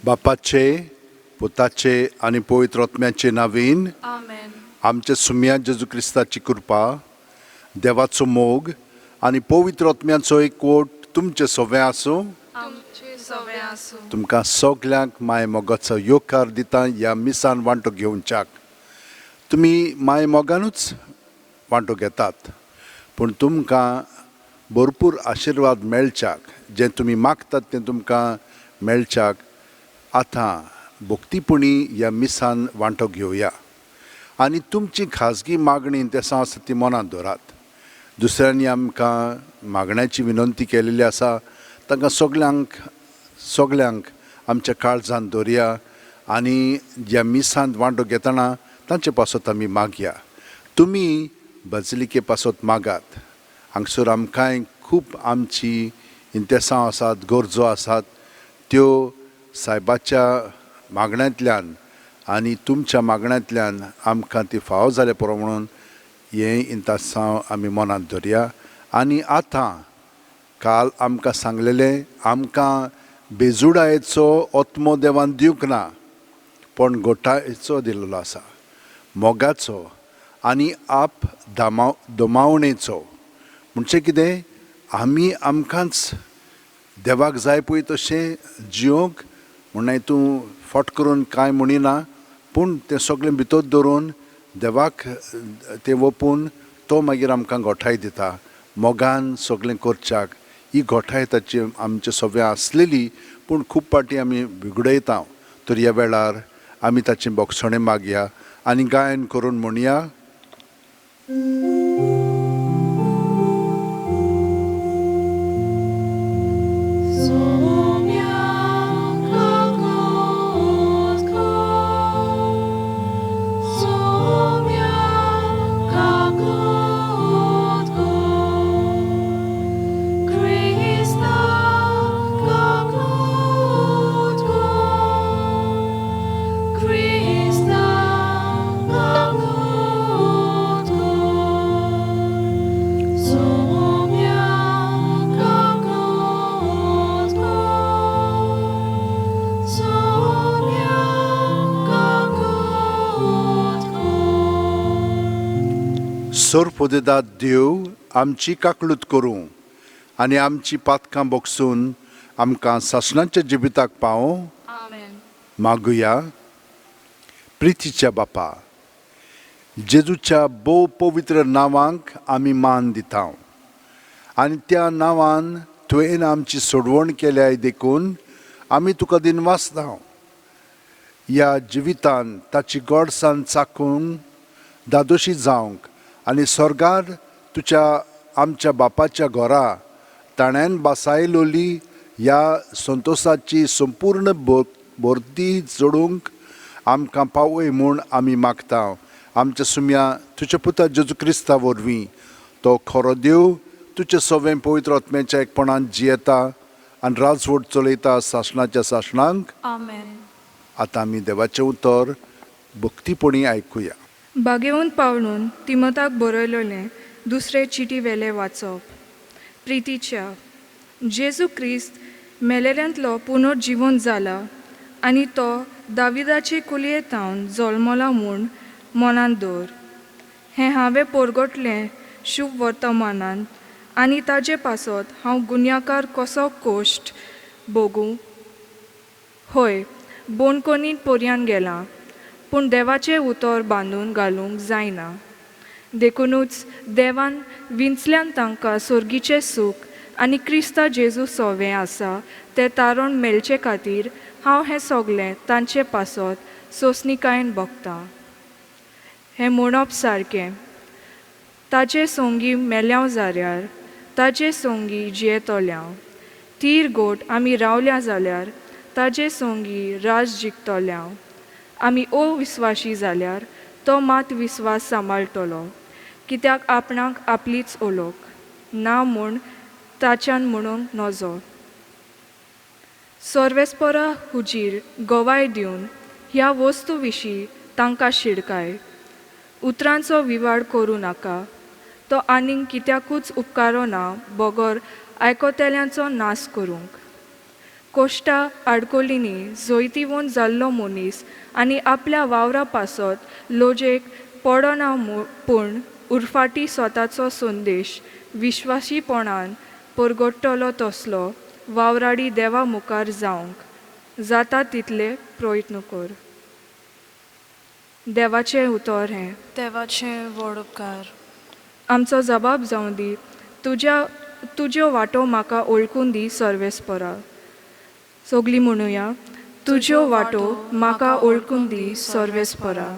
बापाचे, पुताचे आनी पवित्र आत्म्याचे नावीन. आमेन. आमच्या सुम्या जेजू क्रिस्ताची कृपा, देवाचो मोग आनी पवित्र आत्म्याचो एकवट तुमचे सगळें आसूं. तुमचे सगळें आसूं. तुमकां सगल्यांक माय मोगाचो येवकार दिता ह्या मिसान वांटो घेवच्याक. तुमी माय मोगानूच वांटो घेतात, पूण तुमकां भरपूर आशिर्वाद मेळच्याक, जें तुमी मागतात तें तुमकां मेळच्याक आतां भक्तीपणी ह्या मिसान वांटो घेवया आनी तुमची खाजगी मागणी तेसां आसा ती मनांत दवरात. दुसऱ्यांनी आमकां मागण्याची विनंती केलेली आसा, तांकां सगल्यांक सगल्यांक आमच्या काळजांत दवरया आनी ज्या मिसांत वांटो घेतना तांचे पासत आमी मागया. तुमी बजलिके पासत मागात. हांगसर आमकांय खूब आमची इंतेसांव आसात, गरजो आसात, त्यो सायबाच्या मागण्यांतल्यान आनी तुमच्या मागण्यांतल्यान आमकां ती फावो जाले पुरो म्हणून हें इंतासांव आमी मनांत धरया. आनी आतां काल आमकां सांगलेलें, आमकां बेजुडायेचो आत्मो देवान दिवंक ना, पूण गोठायेचो दिल्लो आसा, मोगाचो आनी आप दामाव दमावणेचो. म्हणजे कितें, आमी आमकांच देवाक जाय पळय तशें जियोंक म्हणून तूं फट करून कांय म्हणिना, पूण तें सगळें भितर दवरून देवाक तें ओपून तो मागीर आमकां गोठाय दिता. मोगान सगळें करच्याक ही गोठाय ताची आमचे सगळें आसलेली, पूण खूब फावटी आमी बिगडयता. तर ह्या वेळार आमी ताचें बोगसणें मागया आनी गायन करून म्हणया. सोरपोदेदाद देव आमची काकळूत करूं आनी आमची पातकां बोगसून आमकां सासणाच्या जिविताक पावों. मागुया. प्रितीच्या बापा, जेजूच्या भोव पवित्र नांवांक आमी मान दिता आनी त्या नांवान तुवें आमची सोडवण केल्याय देखून आमी तुका दिनवासता. ह्या जिवितान ताची गोडसान चाकून दादोशी जावंक आनी स्वर्गार तुज्या आमच्या बापाच्या घरा ताणें बासायलोली ह्या संतोसाची संपूर्ण भरती जोडूंक आमकां पावय म्हूण आमी मागता. आमच्या सुम्या तुज्या पुता जेजू क्रिस्ता वरवीं, तो खरो देव तुजे सवें पवित्र आत्म्याच्या एकपणान जियेता आनी राजवट चलयता सासणाच्या सासणांक. आमेन. आतां आमी देवाचें उतर भक्तीपणी आयकुया. बागेवन पावलून तिमताक बरयललें दुसरे चिटी वेलें वाचप. प्रितीच्या, जेजू क्रिस्त मेलेल्यांतलो पुनर्जिवंत जाला आनी तो दाविदाचे कुलये थावन जल्मला म्हूण मनांत दवर. हें हांवें परगटलें शुभ वर्तमानान आनी ताजे पासत हांव गुन्यांवकार कसो कोश्ट भोगूं, हय बोनकोनीत पर्यान गेलां, पूण देवाचें उतर बांदून घालूंक जायना. देखुनूच देवान विंचल्यान तांकां सोर्गीचें सूख आनी क्रिस्ता जेजू सोवें आसा तें तारण मेळचे खातीर हांव हें सगलें तांचे पासत सोंसणिकायेन भोगतां. हें म्हणप सारकें, ताजे सोंगी मेल्यांव जाल्यार ताजे सोंगी जियेतल्यांव, तीर गोट आमी रावल्या जाल्यार ताजे सोंगी राज जिखतल्यांव, आमी अविस्वाशी जाल्यार तो मात विस्वास सांबाळटलो, कित्याक आपणाक आपलीच ओलोक ना म्हूण ताच्यान म्हणूंक नजो. सर्वेस्परा हुजीर गवाय दिवन ह्या वस्तू विशीं तांकां शिडकाय. उतरांचो विवाड करूं नाका, तो आनीक कित्याकूच उपकारना बगर आयकतल्यांचो नाश करूंक. कोश्टा आडकोलिनी जैतिवंत जाल्लो मनीस आनी आपल्या वावरा पासत लोजेक पडना, पूण उरफाटी स्वताचो संदेश विश्वासीपणान परगट्टलो तसलो वावराडी देवा मुखार जावंक जाता तितले प्रयत्न कर. देवाचें उतर हें. देवाचें व्हड उपकार. आमचो जबाब जावं दी, तुज्या तुज्यो वाटो म्हाका ओळखून दी सर्वेस्परा. सगलीं म्हणुया, तुज्यो वाटो म्हाका ओळखून दी सर्वेस्परा.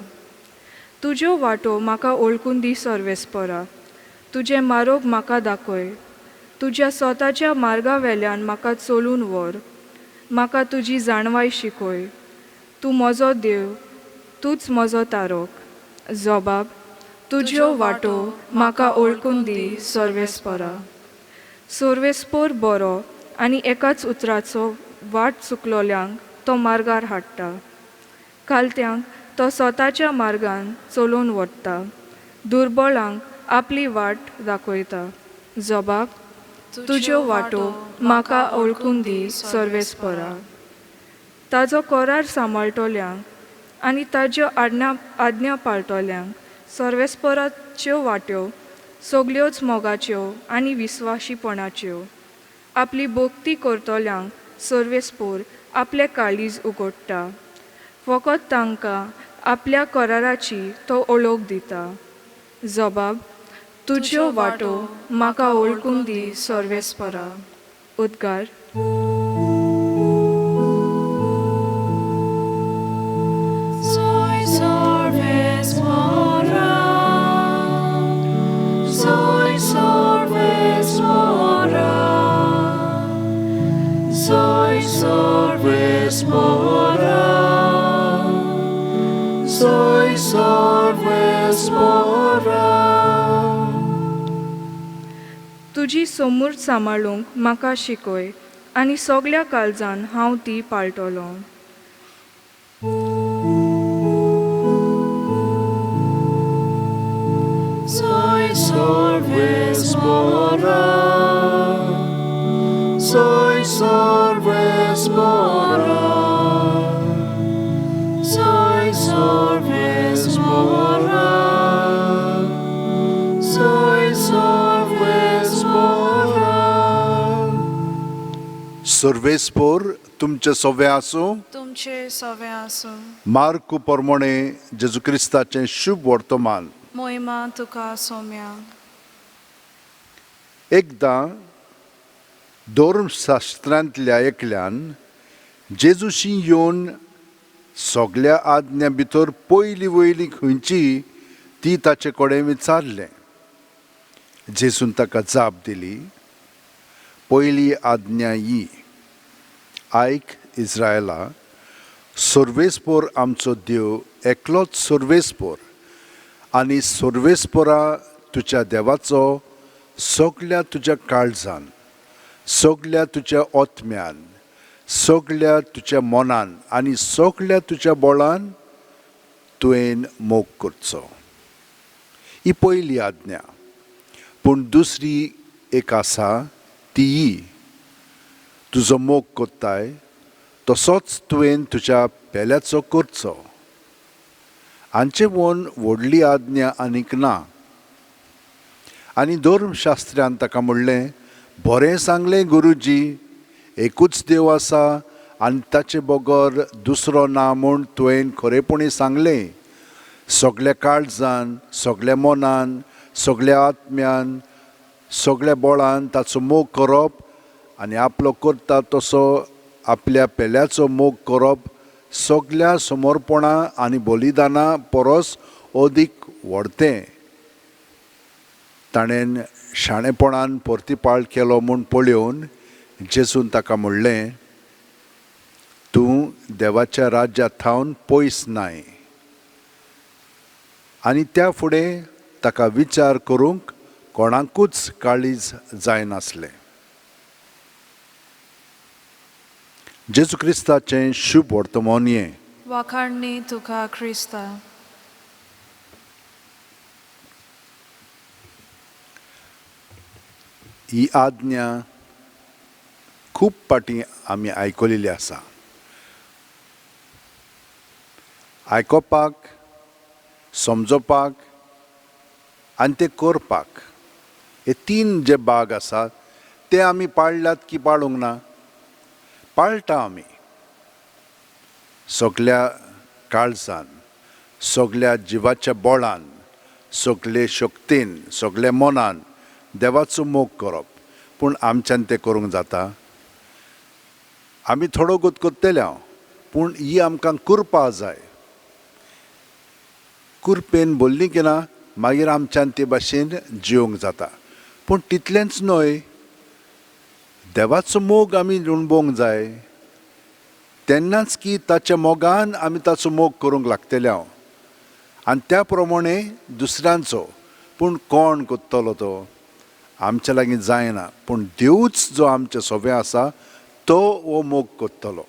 तुज्यो वाटो म्हाका ओळखून दी सर्वेस्परा. तुजें मारोग म्हाका दाखय. तुज्या स्वताच्या मार्गा वेल्यान म्हाका चलून व्हर. म्हाका तुजी जाणवाय शिकय. तूं म्हजो देव, तूंच म्हजो तारक. जबाब, तुज्यो वाटो म्हाका ओळखून दी सर्वेस्परा. सर्वेस्पोर बरो आनी एकाच उतराचो वाट चुकलोल्यांक तो मार्गार हाडटा. कालत्यांक तो स्वताच्या मार्गान चलोवन व्हरता. दुर्बळांक आपली वाट दाखयता. जबाब, तुज्यो वाटो म्हाका ओळखून दी सर्वेस्परा. ताजो करार सांबाळटल्यांक आनी ताज्यो आज्ञा पाळटल्यांक सर्वेस्पराच्यो वाट्यो सगल्योच मोगाच्यो आनी विस्वाशीपणाच्यो. आपली भक्ती करतल्यांक सर्वेस्पोर आपलें काळीज उगडटा. फकत तांकां आपल्या कराराची तो ओळख दिता. जबाब, तुज्यो वाटो म्हाका ओळखून दी सर्वेस्परा. उद्गार. Soy sorves mora, soy sorves mora, soy sorves mora, soy sorves mora. तुजी समूर्त सांबाळूंक म्हाका शिकय आनी सगल्या काळजान हांव ती पाळटलो. Soy sorves mora, soy sorves mora, soy sorves mora, soy sorves mora. सर्वेस्पोर तुमचें सवें आसूं. तुमचे सवें आसूं. मार्कू परमणे जेजू क्रिस्ताचें शुभ वर्तमान. मोहिमा तुका सोम्या. एकदां धर्मशास्त्रांतल्या एकल्यान जेजूशी येवन सगल्या आज्ञा भितर पयली वयली खंयची ती ताचे कडेन विचारलें. जेजून ताका जाप दिली, पयली आज्ञा ही, आयक इस्रायला, सर्वेस्पोर आमचो देव एकलोच सर्वेस्पोर आनी सर्वेस्पोरा तुज्या देवाचो सगल्या तुज्या काळजान, सगल्या तुज्या ओत्म्यान, सगल्या तुज्या मनान आनी सगल्या तुज्या बळान तुवें मोग करचो. ही पयली आज्ञा. पूण दुसरी एक आसा ती ही, तुजो मोग कोत्ताय तसोच तुवें तुज्या पेल्याचो करचो. हांचे वोन व्हडली आज्ञा आनीक ना. आनी धर्मशास्त्र्यान ताका म्हणलें, बरें सांगलें गुरुजी, एकूच देव आसा आनी ताचे बगर दुसरो ना म्हूण तुवें खरेपणी सांगलें. सगल्या काळजान, सगल्या मनान, सगल्या आत्म्यान, सगल्या बळान ताचो मोग करप आनी आपलो करता तसो आपल्या पेल्याचो मोग करप सगल्या समर्पणां आनी बलिदानां परस अदीक व्हडतें. ताणें शाणेपणान परतिपाळ केलो म्हूण पळोवन जेजून ताका म्हणलें, तूं देवाच्या राज्या थावन पयस नाय. आनी त्या फुडें ताका विचार करूंक कोणाकूच काळीज जायनासलें. जेजू क्रिस्ताचें शुभ वर्तमान हें. वाखाणणी तुका क्रिस्ता. ही आज्ञा खूब पाटी आमी आयकलेली आसा. आयकोपाक, समजोपाक आनी ते करपाक हे तीन जे भाग आसात ते आमी पाळल्यात की पाळूंक ना? पाळटा आमी सगल्या काळजान, सगल्या जिवाच्या बळान, सगले शक्तीन, सगल्या मनान देवाचो मोग करप. पूण आमच्यान तें करूंक जाता? आमी थोडो गोत करतले हांव, पूण ही आमकां करपा जाय. कुरपेन बोल्ली की ना मागीर आमच्यान ते भाशेन जिवंक जाता. पूण तितलेंच न्हय, देवाचो मोग आमी अणभवंक जाय तेन्नाच की ताच्या मोगान आमी ताचो मोग करूंक लागतले हांव, आनी त्या प्रमाणे दुसऱ्यांचो. पूण कोण करतलो तो आमच्या लागीं जायना, पूण देवूच जो आमचे सोबे आसा तो हो मोग करतलो.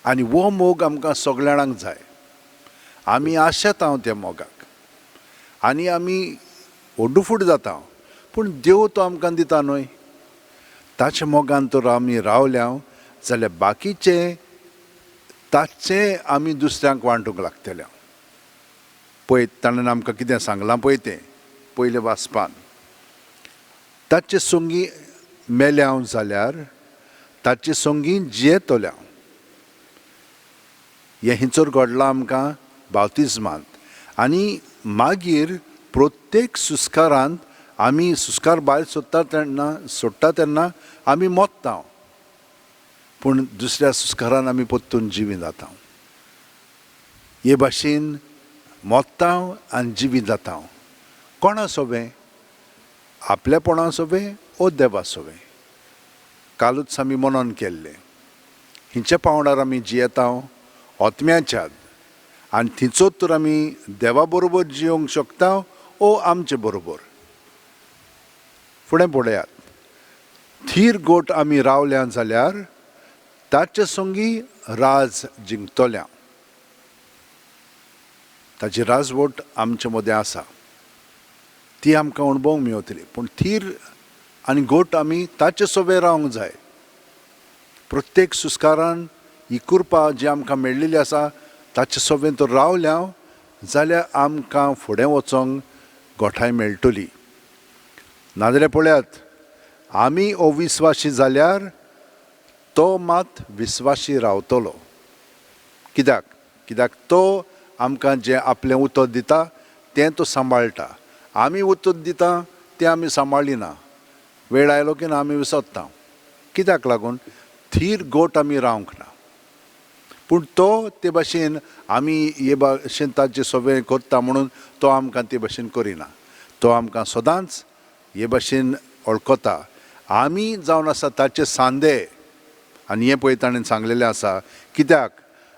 आनी हो मोग आमकां सगळ्या जाणांक जाय. आमी आशेता हांव त्या मोगाक आनी आमी ओड्डुफूट जाता, पूण देव तो आमकां दिता न्हय. ताच्या मोगान तर आमी रावल्या जाल्यार बाकीचे ताचें आमी दुसऱ्यांक वांटूंक लागतले. पळय ताणें आमकां कितें सांगलां पळय तें पयलें वाचपान, ताचे संगी मेल्या हांव जाल्यार ताचे संगी जियेतल्या. हें हिंचर घडलां आमकां बावतिज्मांत. आनी मागीर प्रत्येक सुस्कारांत आमी सुस्कार भायर सोडटा तेन्ना आमी मोत्ता, पूण दुसऱ्या सुस्कारान आमी परतून जिवी जाता. हे भाशेन मोत्ता आनी जिवी जाता. कोणा सोबें? आपलेपणा सोबें ओ देवा सोबें? कालूच आमी मनोन केल्लें हिंच्या पावंडार आमी जियेता आत्म्याच्या, आनी थिंचोच तर आमी देवा बरोबर जियोंक शकता ओ आमचे बरोबर. फुडें पळयात, थीर गोट आमी रावल्या जाल्यार ताचे संगी राज जिंकतल्या. ताची राजवट आमचे मदें आसा, ती आमकां अणभवंक मेवतली. पूण थीर आनी गोट आमी ताचे सोबे रावंक जाय. प्रत्येक सुस्कारान ही कृपा जी आमकां मेळ्ळिल्ली आसा ताचे सोबें तर रावल्या जाल्यार आमकां फुडें वचोंक गोठाय मेळटली. नाजाल्यार पळयात, आमी अविस्वाशी जाल्यार तो मात विस्वाशी रावतलो. कित्याक? कित्याक तो आमकां जें आपलें उतर दिता तें तो सांबाळटा. आमी उतर दिता तें आमी सांबाळिना, वेळ आयलो की ना आमी विसरता. कित्याक लागून? थीर गोट आमी रावंक ना. पूण तो ते भाशेन आमी हे भाशेन ताचे सगळें करता म्हणून तो आमकां ते भाशेन करिना. तो आमकां सदांच हे भाशेन वळखता. आमी जावन आसा ताचे सांदे. आनी हें पळय ताणें सांगलेलें आसा, कित्याक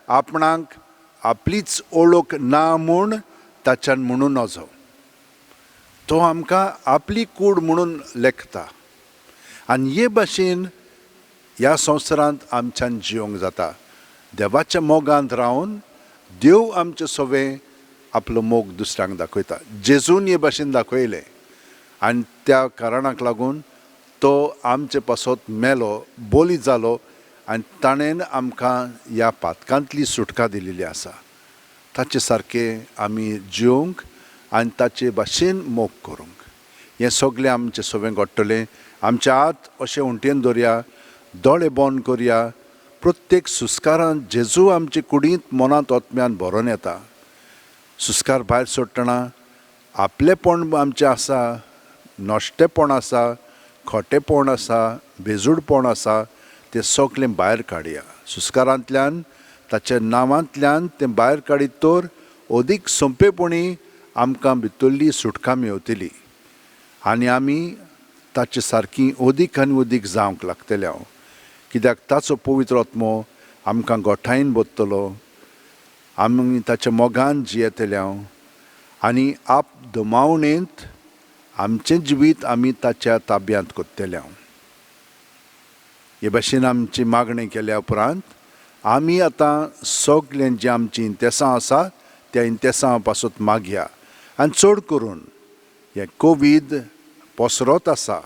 आपणाक आपलीच ओळख ना म्हूण ताच्यान म्हणून नजो. तो आमकां आपली कूड म्हणून लेखता. आनी हे भाशेन ह्या संवसारांत आमच्यान जिवंक जाता. देवाच्या मोगांत रावन देव आमचे सवे आपलो मोग दुसऱ्यांक दाखयता. जेजून हे भाशेन दाखयलें आनी त्या कारणाक लागून तो आमचे पासत मेलो, बोली जालो आनी ताणें आमकां ह्या पातकांतली सुटका दिलेली आसा. ताचे सारकें आमी जिवंक आनी ताचे भाशेन मोग करूंक. हें सगळें आमचें सगळें घडटलें. आमच्या हात अशें उंटेन दवरया, दोळे बंद करया. प्रत्येक सुस्कारान जेजू आमचे कुडींत मनांत आत्म्यान भरोन येता. सुस्कार भायर सोडटना आपलेपण आमचें आसा, नश्टेपण आसा, खोटेपण आसा, बेजूडपण आसा, तें सगळें भायर काडया. सुस्कारांतल्यान ताच्या नांवांतल्यान तें भायर काडीत तर अदीक सोंपेपणी आमकां भितरली सुटका मेवतली आनी आमी ताचे सारकी अदीक आनी अदीक जावंक लागतले हांव. कित्याक ताचो पवित्र आत्मो आमकां गोठायेन बदतलो, आमी ताच्या मोगान जियेतले हांव आनी आप दमावणेंत आमचें जिवीत आमी ताच्या ताब्यांत करतले हांव. हे भाशेन आमची मागणी केल्या उपरांत आमी आतां सगळें जें आमचीं इंतेसां आसा त्या इंतेसां पासत मागया. आनी चड करून हें कोवीड पसरत आसा,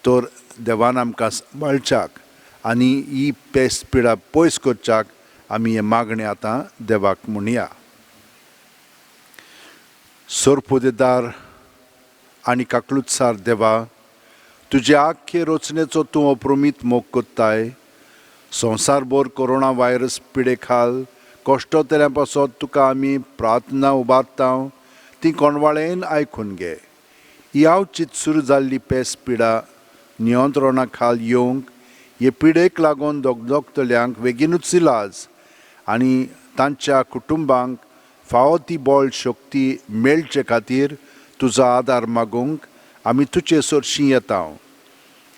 तर देवान आमकां सांबाळच्याक आनी ही पेस्त पिडा पयस करच्याक आमी हें मागणें आतां देवाक म्हणया. सोरपोदेदार आनी काकलुतसार देवा, तुजे आख्खे रचनेचो तूं अप्रमीत मोग कोत्ताय. संवसारभर कोरोना व्हायरस पिडे खाल कश्टतल्या पासत तुका आमी प्रार्थना उबारता, ती कोणवाळेन आयकून घे. ही आवचीत सुरू जाल्ली पेस पिडा नियंत्रणा खाल येवंक, हे पिडेक लागून दगदगतल्यांक बेगीनूच इलाज आनी तांच्या कुटुंबांक फावो ती बळ शक्ती मेळचे खातीर तुजो आदार मागूंक आमी तुजे सरशीं येता.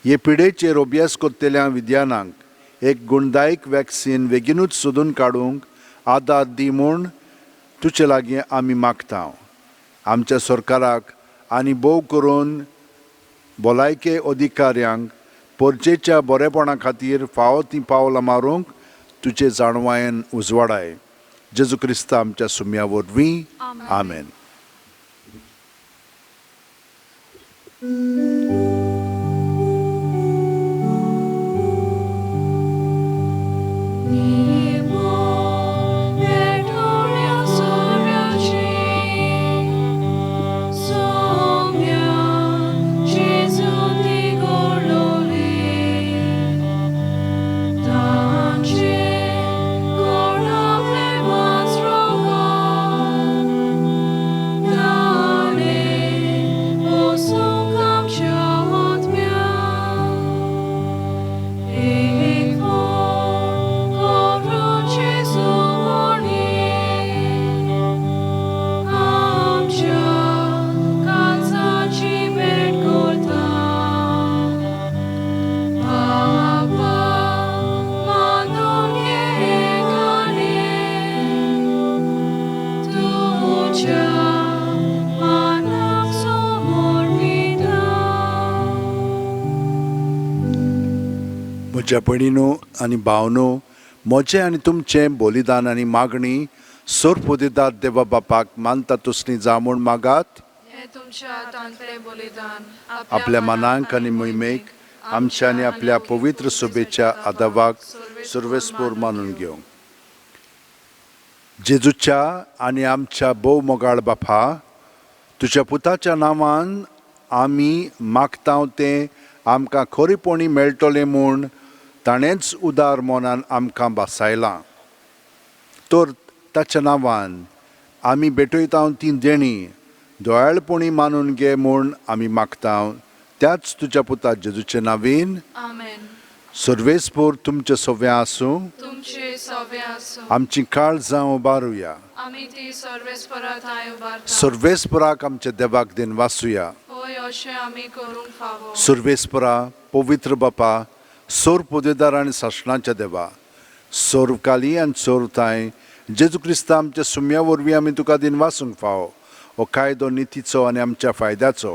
हे पिडेचेर अभ्यास करतल्या विद्यानांक एक गुणदायक वॅक्सीन बेगीनूच सोदून काडूंक आदार दी म्हूण तुजे लागीं आमी मागता. आमच्या सरकाराक आनी भोव करून भलायके अधिकाऱ्यांक परजेच्या बरेपणा खातीर फावो तीं पावलां मारूंक तुजे जाणवायेन उजवाडाय. जेजू क्रिस्ता आमच्या सुम्या वरवीं, आमेन. म्हज्या भयणीनो आनी भावनो, म्हजें आनी तुमचें बलिदान आनी मागणी सोरपोदेदार देवा बापाक मानता तसली जा म्हूण मागात. आपल्या मनांक आनी मोहिमेक आमच्या आनी आपल्या पवित्र सभेच्या आदावाक सर्वेस्पोर मानून घेवंक. जेजूच्या आनी आमच्या भोव मोगाळ बापा, तुज्या पुताच्या नांवान आमी मागता तें आमकां खरेपणी मेळटलें म्हूण ताणेंच उदार मनान आमकां भासायलां. तर ताच्या नांवान आमी भेटयता ती देणी दयाळपणी मानून घे म्हूण आमी मागता, त्याच तुज्या पुता जेजूचे नांवेन. सर्वेस्पोर तुमचें सव्वें आसूं. आमची काळजां उबारुया. सर्वेस्पराक आमच्या देवाक then वासुया. सर्वेस्परा पवित्र बापा, सोर पोदेदार आनी सासणाच्या देवा, सोरकाली आनी सोरताय जेजू क्रिस्ता आमच्या सुम्या वरवीं आमी तुका दिन वासूंक फावो. हो कायदो नितीचो आनी आमच्या फायद्याचो.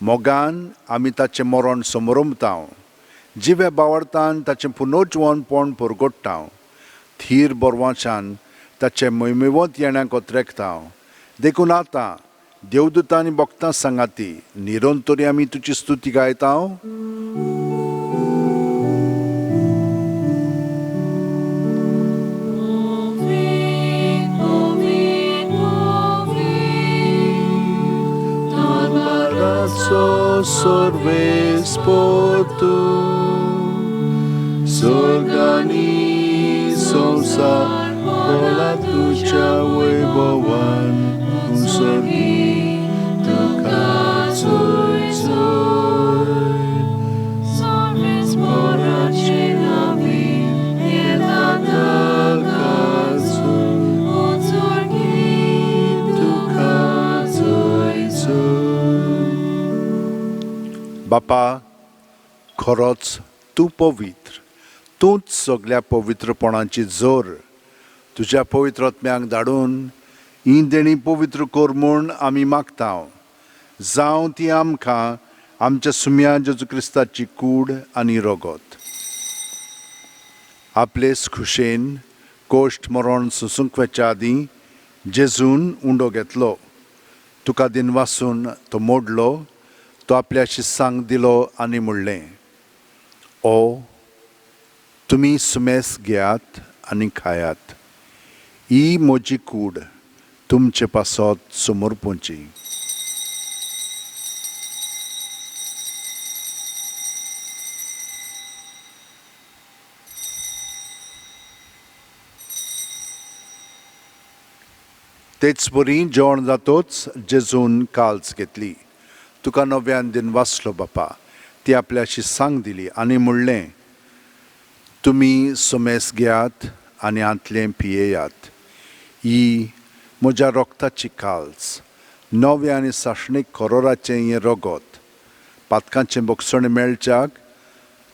मोगान आमी ताचें मरण समरमता, जिव्या बावडतान ताचें पुनर्जिवनपण परगोडटा, थीर बरवाच्यान ताचें मोहिमेवंत येण्याक ओतरेकता. देखून आतां देवदूतां आनी भक्तां सांगाती निरंतरी आमी तुजी स्तुती गायता. सर्वेस्पोर तूं स्वर्गानी संवसार भोला तुज्या वैभवान उत्सर्गी तुका चोय चोय. बापा, खरोच तूं पवित्र, तूंच सगल्या पवित्रपणाची जोर. तुज्या पवित्र आत्म्यांक धाडून ही देणी पवित्र कर म्हूण आमी मागता. जावं ती आमकां आमच्या सुम्या जेजू क्रिस्ताची कूड आनी रगत. आपलेच खुशेन कोश्ट मरण सोसूंक वचच्या आदीं जेजून उंडो घेतलो, तुका दिनवासून तो मोडलो, तो आपल्या शिसांक दिलो आनी म्हणलें, ओ तुमी सुमेस घेयात आनी खायात, ही म्हजी कूड तुमचे पासत समर्पूंची. तेच परी जेवण जातोच जेजून काल्स घेतली, तुका नव्यान दिन वाचलो बापा, ती आपल्याशी सांग दिली आनी म्हणलें, तुमी सुमेस घेयात आनी हांतलें पियेयात, ही म्हज्या रोगताची काल्स, नव्या आनी सासणीक करोराचें हें रगत, पातकांचें बक्षण मेळच्याक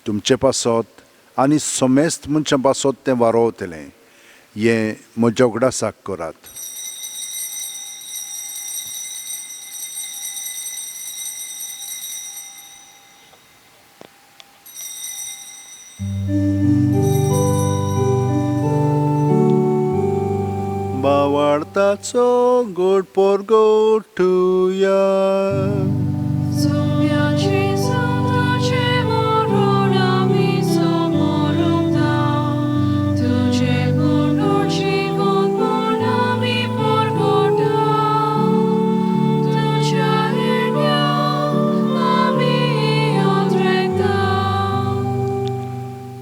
तुमचे पासत आनी समेस्त मनशां पासत तें वारोवतलें, हें म्हज्या उगडासाक करात. बावार्थाचो गोड पोरगोटुया.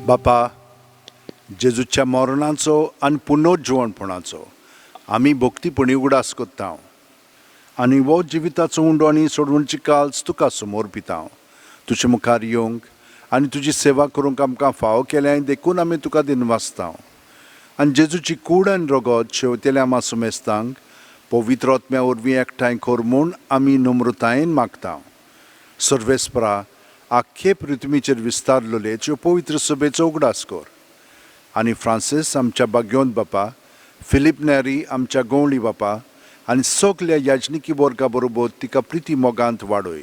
बापा, जेजूच्या मरणाचो आनी पुनर्जिवणपणाचो आमी भक्तीपणी उगडास करता आनी हो जिविताचो उंडो आनी सोडवणची काल्स तुका समर्पिता. तुजे मुखार येवंक आनी तुजी सेवा करूंक आमकां फावो केल्या देखून आमी तुका दिनवासता. आनी जेजूची कूड आनी रगत शेवतेल्या आमा सुमेस्तांक पवित्र आत्म्या वरवीं एकठांय कर म्हूण आमी नम्रतायेन मागता. सर्वेस्परा, आख्खे पृथ्वीचेर विस्तारलेले त्यो पवित्र सभेचो उगडास कर आनी फ्रांसीस आमच्या बाग्योंत बापा, फिलीप नेरी आमच्या गवळी बापा आनी सगल्या याजनिकी वर्गा बरोबर तिका प्रिती मोगांत वाडय.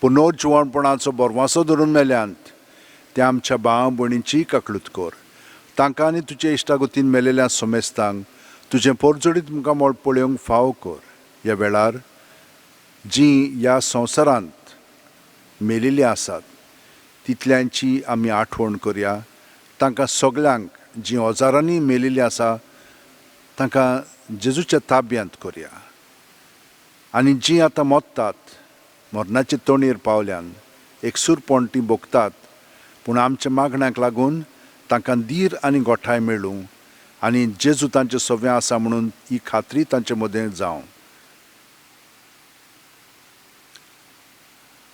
पुनर्जिवणपणाचो बरवासो धरून मेल्यांत त्या आमच्या भाव भयणींची काकळूत कर. तांकां आनी तुजे इश्टागतीन मेलेल्या सोमेस्तांक तुजें पोरजोडीत मुखामळ पळोवंक फावो कर. ह्या वेळार जीं ह्या संवसारांत मेलेलीं आसात तितल्यांची आमी आठवण करया. तांकां सगल्यांक जीं हजारांनी मेलेलीं आसा तांकां जेजूच्या ताब्यांत करया. आनी जीं आतां मोत्तात, मरणाचे तोणेर पावल्यान एकसूरपण तीं भोगतात, पूण आमच्या मागण्याक लागून तांकां धीर आनी गोठाय मेळूं आनी जेजू तांचे सव्या आसा म्हणून ही खात्री तांचे मदें जावं.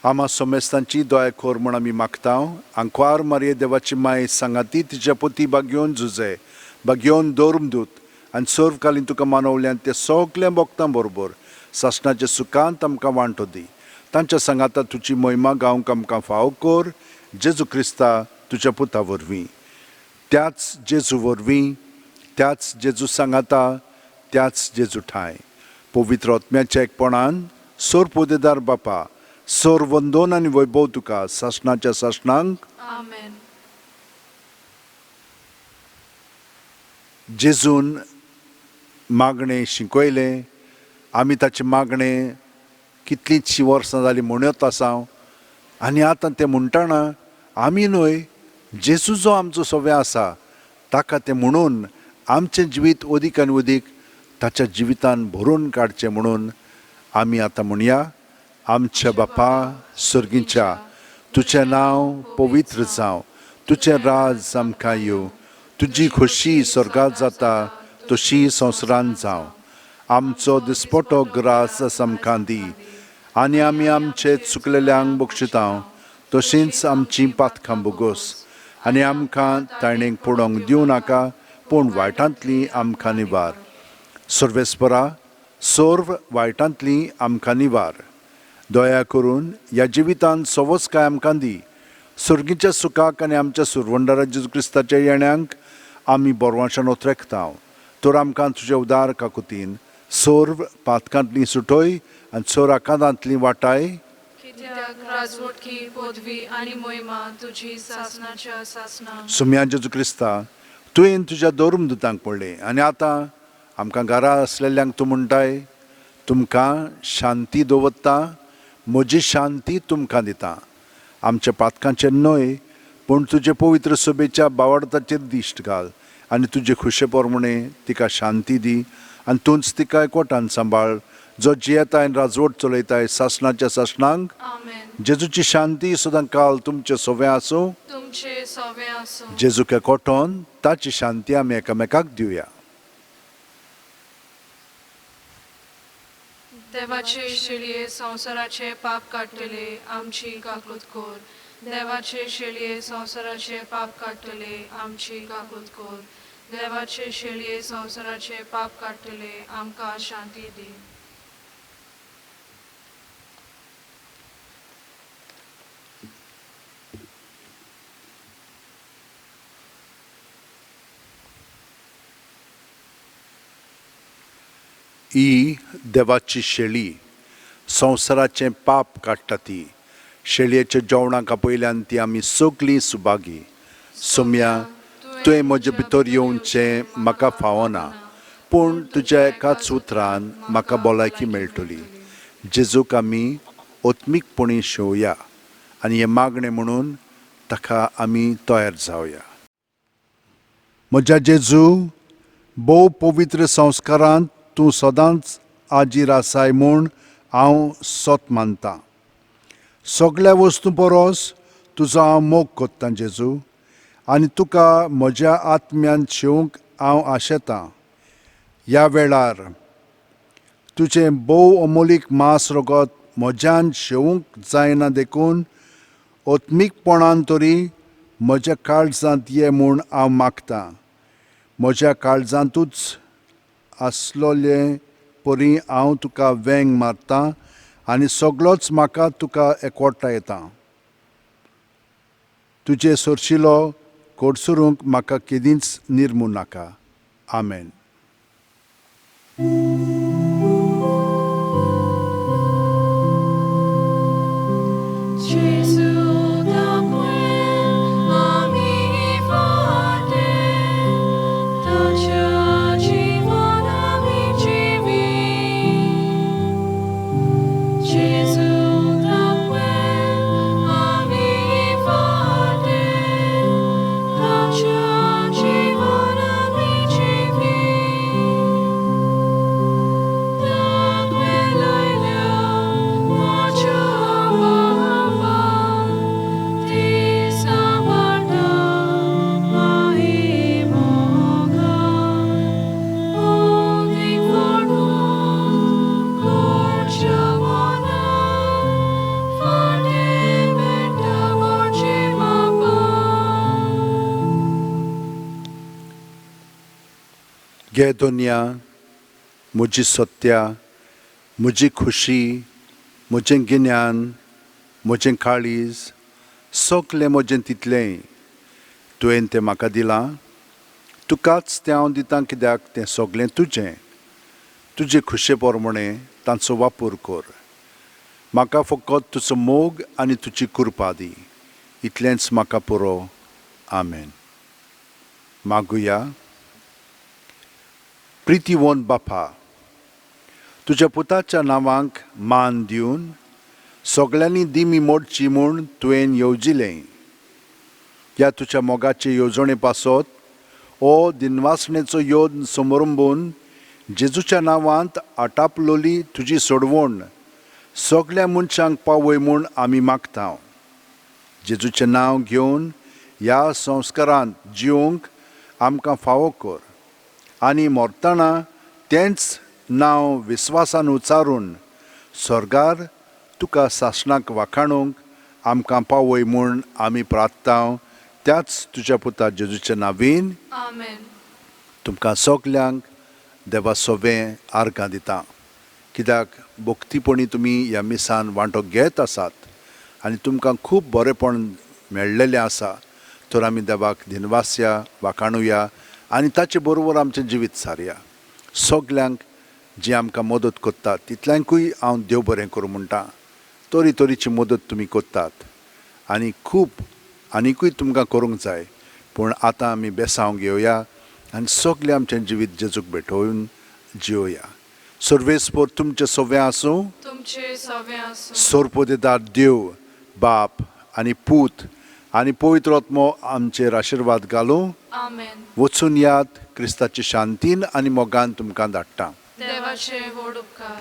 आमा सोमेस्तांची दया कर म्हूण आमी मागता. आंकवार मारये देवाची माय सांगाती तिच्या पोती बागयोवन झुजे बागयोवन धर्मदूत आनी सर्वकालीन तुका मानवल्यान ते सगळ्या भक्तां बरोबर सासणाच्या सुखांत आमकां वांटो दी. तांच्या सांगाता तुजी महिमा गावंक आमकां फावो कर, जेजू क्रिस्ता तुज्या पुता वरवीं. त्याच जेजू वरवीं, त्याच जेजू सांगाता, त्याच जेजू ठांय पवित्र आत्म्याच्या एकपणान सोर पोदेदार बापा, सोर वंदोन आनी वैभव तुका सासणाच्या सासणांक. आमेन. जेजून मागणें शिकयलें, आमी ताचें मागणें कितलींचशीं वर्सां जालीं म्हणत आसा आनी आतां तें म्हणटना आमी न्हय, जेजू जो आमचो सव्या आसा ताका तें म्हणून आमचें जिवीत अदीक आनी अदीक ताच्या जिवितान भरून काडचें म्हणून आमी आतां म्हणया. आमच्या बापा सर्गीच्या, तुजें नांव पवित्र जावं, तुजें राज आमकां येवं, तुजी खोशी स्वर्गांत जाता तशी संवसारांत जावं. आमचो दिसपटो ग्रास आमकां दी आनी आमी आमचे चुकलेल्यांक बक्षिता तशींच आमची पातकां बोगोस आनी आमकां ताणेक पडोवंक दिवं नाका, पूण वायटांतली आमकां निवार. सर्वेस्परा, सर्व वायटांतली आमकां निवार. दया करून ह्या जिवितांत सवसकाय आमकां दी. सर्गीच्या सुखाक आनी आमच्या सुरवंडारा जेजू क्रिस्ताच्या येण्यांक आमी बरवांशान ओत्रेकता. तर आमकां तुज्या उदार काकुतीन सर्व पातकांतली सुटय आनी चोर आकांतांतली वाटाय. कित्याक राजवटकी पदवी आनी महिमा तुजी सासणाच्या सासणां. सुम्या जेजू क्रिस्ता, तुवें तुज्या धर्मदुतांक पडलें आनी आतां आमकां घरा आसलेल्यांक तूं म्हणटाय, तुमकां शांती दवरता, म्हजी शांती तुमकां दितां. आमच्या पातकांचेर न्हय, पूण तुजे पवित्र सभेच्या बावडताचेर दिश्ट घाल आनी तुजे खुशे प्रमाणे तिका शांती दी आनी तूंच तिका एकवटान सांबाळ, जो जियेताय आनी राजवट चलयताय सासणाच्या सासणांक. आमेन. जेजूची शांती सदां काल तुमचे सोवे आसूं. तुमचे सोवे आसूं. जेजूक एकवटोन ताची शांती आमी एकामेकाक दिवया. देवाचे शेळये संवसाराचे पाप काडटले आमची काकूत कोर. देवाचे शेळये संवसाराचे पाप काडटले आमची काकूत कोर. देवाचे शेळये संवसाराचे पाप काडटले आमकां शांती दी. ही देवाची शेळी संवसाराचें पाप काडटा. ती शेळयेच्या जेवणाक आपयल्यान ती आमी सगलीं सुभागी. सोम्या, तुवें म्हजे भितर येवचें म्हाका फावना, पूण तुज्या एकाच उतरान म्हाका भलायकी मेळटली. जेजूक आमी ओत्मीकपणी शेवया आनी हें मागणें म्हणून ताका आमी तयार जावया. म्हज्या जेजू, भोव पवित्र संस्कारांत तूं सदांच आजीर आसाय म्हूण हांव सत मानतां. सगल्या वस्तूं परस तुजो हांव मोग कोत्तां जेजू, आनी तुका म्हज्या आत्म्यान शेवंक हांव आशेतां. ह्या वेळार तुजें भोव अमोलीक मांस रगत म्हज्यान शेवंक जायना, देखून ओत्मीकपणान तरी म्हज्या काळजांत ये म्हूण हांव मागतां. म्हज्या काळजांतूच आसलोले परी हांव तुका वेंग मारतां आनी सगलोच म्हाका तुका एकवटायता. तुजे सरशिलो कोडसरूंक म्हाका केदींच निर्मू नाका. आमेन. Gesù da quel आमी फाटे, ताच्या जीवन आमी जिवी. Gesù da quel आमी फाटे, ताच्या जीवन आमी जिवी. दाखवेलायल्या म्हज्या बाबा, ती सांबाळटा माई मोगान. ओदीक वाडोवन गोडच्या मनान, फाटीं मेळटा म्हजी बाबा. घे दोनया, म्हजी सत्या, म्हजी खुशी, म्हजें गिन्यान, म्हजें काळीज, सगलें म्हजें तितलेंय तुवें तें म्हाका दिलां. तुकाच तें हांव दितां, कित्याक तें सगलें तुजें. तुजे खुशे प्रमाणे तांचो वापर कर. म्हाका फकत तुजो मोग आनी तुजी कृपा दी, इतलेंच म्हाका पुरो. आमेन. मागुया. प्रितीवन बापा, तुज्या पुताच्या नांवांक मान दिवन सगळ्यांनी दिमी मोडची म्हूण तुवें येवजिलें. ह्या तुज्या मोगाचे येवजणे पासत हो दिनवासणेचो योद समरंबून जेजूच्या नांवांत आटापलोली तुजी सोडवण सगल्या मनशांक पावय म्हूण आमी मागता. जेजूचें नांव घेवन ह्या संस्कारांत जिवंक आमकां फावो कर आनी मरतना तेंच नांव विस्वासान उच्चारून स्वर्गार तुका सासणाक वाखाणूंक आमकां पावय म्हूण आमी प्रार्थता, त्याच तुज्या पुता जेजूच्या नावीन. आमेन. तुमकां सगल्यांक देवा सोबें आर्गां दिता, कित्याक भक्तीपणी तुमी ह्या मिसान वांटो घेत आसात आनी तुमकां खूब बरेपण मेळ्ळेलें आसा. तर आमी देवाक दिनवासया, वाखाणुया आनी ताचे बरोबर आमचें जिवीत सारया. सगल्यांक जी आमकां मदत करतात तितल्यांकूय हांव देव बरें करूं म्हणटा. तरी तरेची मदत तुमी करतात आनी खूब आनिकूय तुमकां करूंक जाय, पूण आतां आमी बेसांव घेवया आनी सगळें आमचें जिवीत जेजूक भेटोवन जियोया. सर्वेस्पोर तुमचें सवें आसूं. तुमचे सवे आसूं. सोरपोदेदार देव बाप आनी पूत आनी पवित्र आत्मो आमचेर आशिर्वाद घालूं. आमेन. वचून यात, क्रिस्ताचे शांतीन आनी मोगान तुमकां धाडटा. देवाचे व्हड उपकार.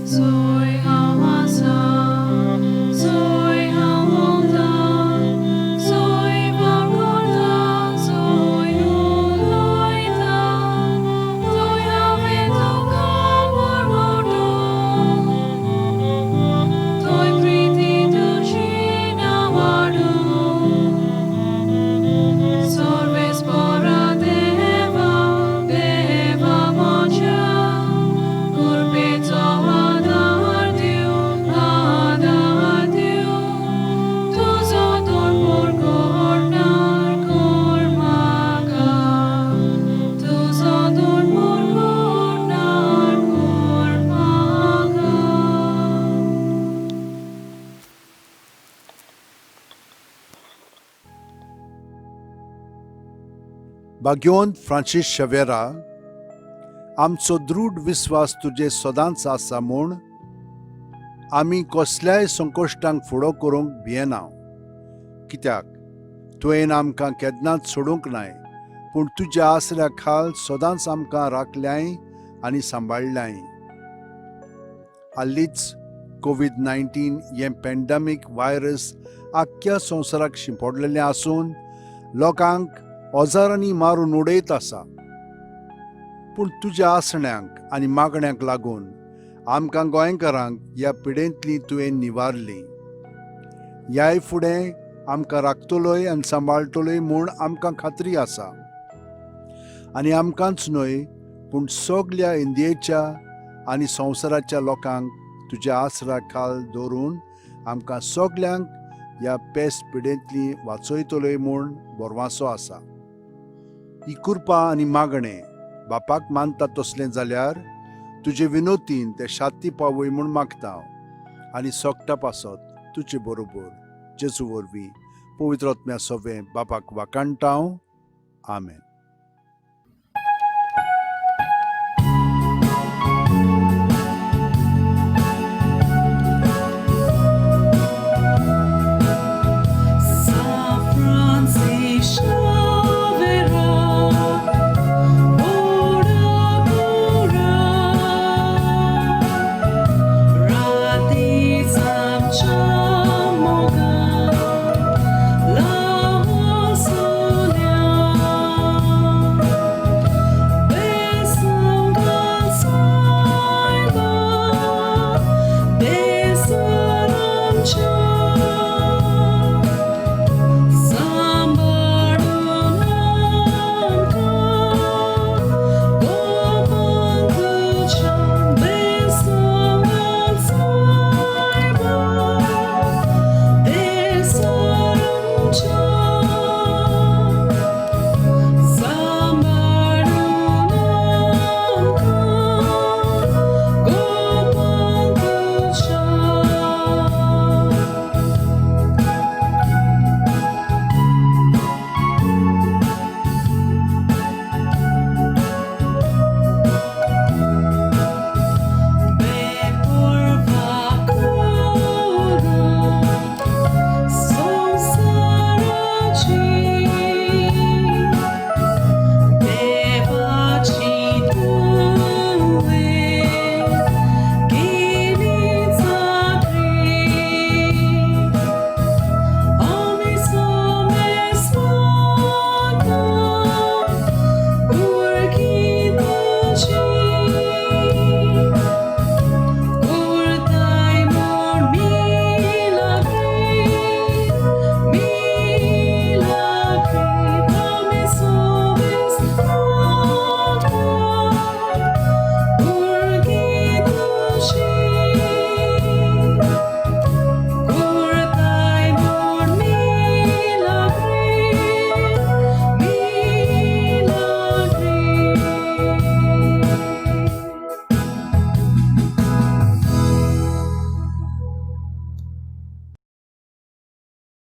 सोय हांव आसा, सोय हांव भोंवता, सोय वावुरता, सोय उलयता, थंय हांवें तुका बरवटो, थंय प्रिती तुजी ना वाडूं. सर्वेस्परा देवा, देवा म्हज्या, कृपेचो आदार दिवं, आदार दिवं, तुजो तोंड करणार कर म्हाका, तुजो तोंड करणार कर म्हाका. भाग्यवंत फ्रांसीस शवेरा, आमचो दृढ विस्वास तुजे सदांच आसा म्हूण आमी कसल्याय संकश्टांक फुडो करूंक भियेना, कित्याक तुवें आमकां केन्नाच सोडूंक नाय, पूण तुज्या आसऱ्या खाल सदांच आमकां राखल्याय आनी सांबाळ्ळ्याय. हालींच कोवीड 19 हें पॅन्डमीक व्हायरस आख्ख्या संवसाराक शिंपडलेलें आसून लोकांक हजारांनी मारून उडयत आसा. पूण तुज्या आसण्यांक आनी मागण्यांक लागून आमकां गोंयकारांक ह्या पिडेंतली तुवें निवारली. ह्याय फुडें आमकां राखतलोय आनी सांबाळटलोय म्हूण आमकां खात्री आसा. आनी आमकांच न्हय पूण सगल्या इंडियेच्या आनी संवसाराच्या लोकांक तुज्या आसरा खाल दवरून आमकां सगल्यांक ह्या पेस्ट पिडेंतली वाचयतलोय म्हूण भरवासो आसा. ही कृपा आनी मागणें बापाक मानता तसलें जाल्यार तुजे विनोतीन ते शांती पावय म्हूण मागता हांव आनी सोगटा पासत तुजे बरोबर जेजू वरवीं पवित्र आत्म्या सोवें बापाक वाकाणटा हांव. आमेन.